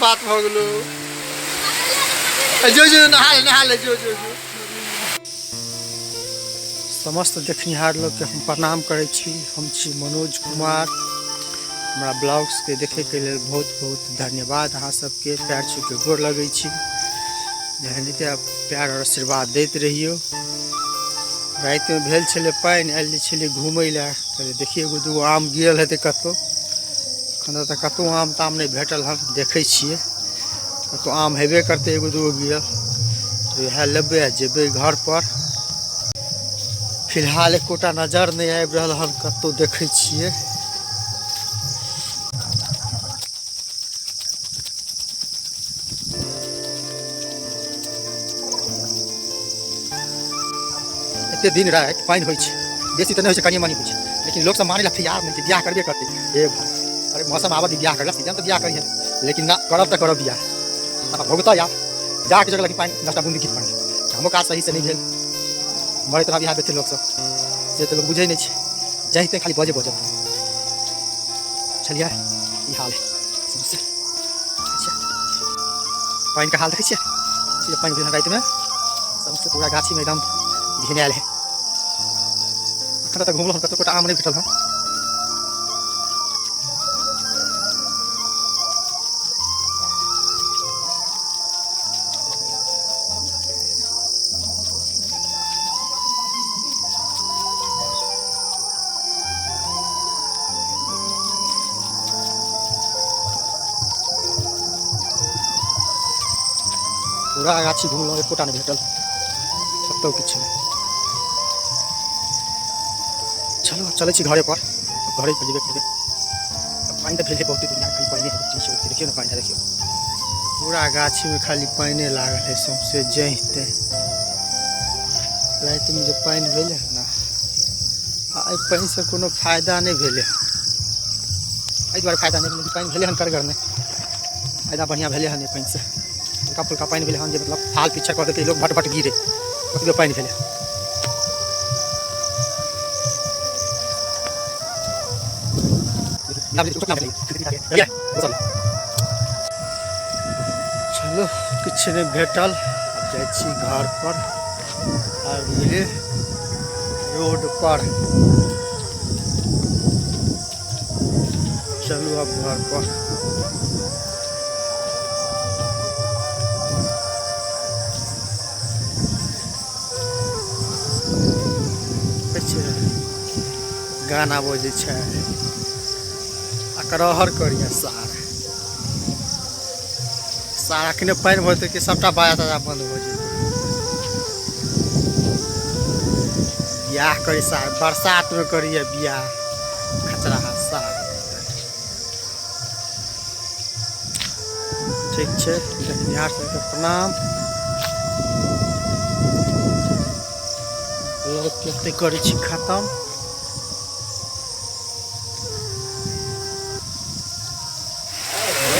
बात भऽ गेलो। जो जो नहा ले, नहा ले, जो जो जो। समस्त देखनिहार लोगके हम प्रणाम करै छी। हम छी मनोज कुमार। हमरा ब्लॉग्सके देखैके लेल बहुत बहुत धन्यवाद। अहाँ सबके पैर छूके गोर लगै छी। एनाहिते प्यार और आशीर्वाद दैत रहियौ। रातिमे भेल छलै पानि, आयल जे छलियै घुमै लए, कहलियै देखियै एगो दूगो आम गिरल हेतै कतहु। एखन तऽ कतहु आम ताम नहि भेटल हन, देखै छियै कतहु आम हेबे करतै एगो दूगो गिरल, वएह लेबै आ जेबै घरपर। फिलहाल एकोटा नजर नहि आबि रहल हन, कतहु देखै छियै। एते दिन राति पानि होइ छै, बेसी तऽ नहि होइ छै, कनि मनि होइ छै, लेकिन लोक सब मानै लए तैयार नहि छै। बियाह करबे करतै। हे भाय, अरे मौसम आबऽ दी बियाह करला, सीजन तऽ बियाह करिहे, लेकिन ना करब तऽ करब बियाह। आब भोगतै आब जाके जगह, लेकिन पानि 10टा बूंद गिर पड़ल, हमरो काज सही से नहि भेल, मरैत रहब इएह बेथे लोक सब, से तऽ लोक बुझै नहि छै, जहिते खाली बजे बजत। छलियै ई हाल है समस्या। अच्छा पानिके हाल देखै छियै, पानि भेल रातिमे, सबसे पूरा गाछीमे एकदम घिनायल है। एखन तक घुमलहुँ, कतहु गोटा आम नहि भेटल हँ। पूरा गाछी घुमलहुँ, एकोटा नहि भेटल, कतहु किछु नहि। चलू आब चलै छी घरे पर, घरे पर जेबे करबै। पानि तऽ भेल है बहुते, दुनिया खाली पानि है, देखियौ ने पानि, देखियौ पूरा गाछीमे खाली पानिए लागल है सौंसे जहि तहि। रातिमे जे पानि भेलै हँ ने, आ एहि पानिसँ कोनो फायदा नहि भेलै हँ। एहि दुआरे फायदा नहि भेलै कि पानि भेलै हन करगर नहि, फायदा बढ़िआँ भेलै हन एहि पानिसँ। हल्का फुल्का पानि भेलै हन जे मतलब थाल पीछा कऽ देतै लोक भट भट गिरे, ओतबे पानि भेलै। चलू किछु नहि भेटल, आब जाइ छी घर पर। आबि गेलियै रोड पर, चलू आब घर पर। गाना बजै छै आ करहर करिया सार सार। अखने पानि भऽ जेतै कि सबटा बाजा ताजा बंद भऽ जेतै। बियाह करी सार बरसातमे करिया बियाह, खचरा सार। ठीक छै, देखनिहार सबके प्रणाम। ब्लॉग के करै छी खतम।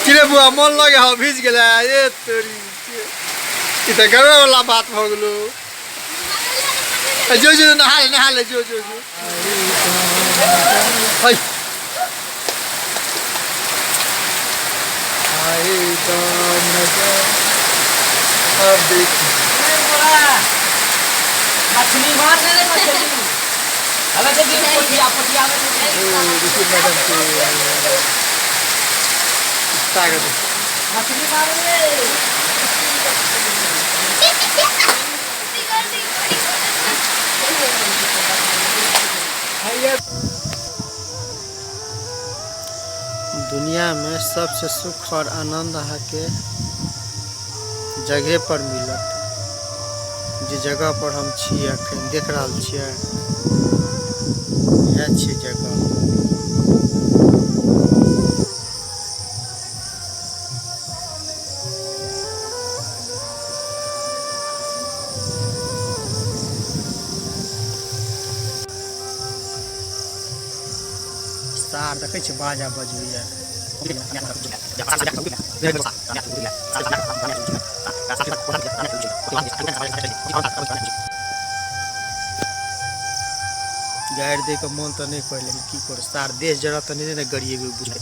किरे बुआ मन लगे हौ, भीज गेलै ए तोरी, ई तऽ गड़बड़ वाला बात भऽ गेलो। जो जो नहा ले, नहा ले, जो जो जो। है अब देख मछली मार ले, मछली हमें तो पोटिया पोटिया में। देखिए मैडम के ताकत, मछली मार ले। दुनिया में सबसे सुख और आनंद अहाँके जगह पर मिलत, जे जगह पर हम छी अखन देख रहल छियै, इएह छियै जगह। सार देखै छियै बाजा बजबैया। गारि दै के मन तऽ नहि करै, लेकिन की करू, सार देश जरा तऽ नहि ने गरिएबै बुझै।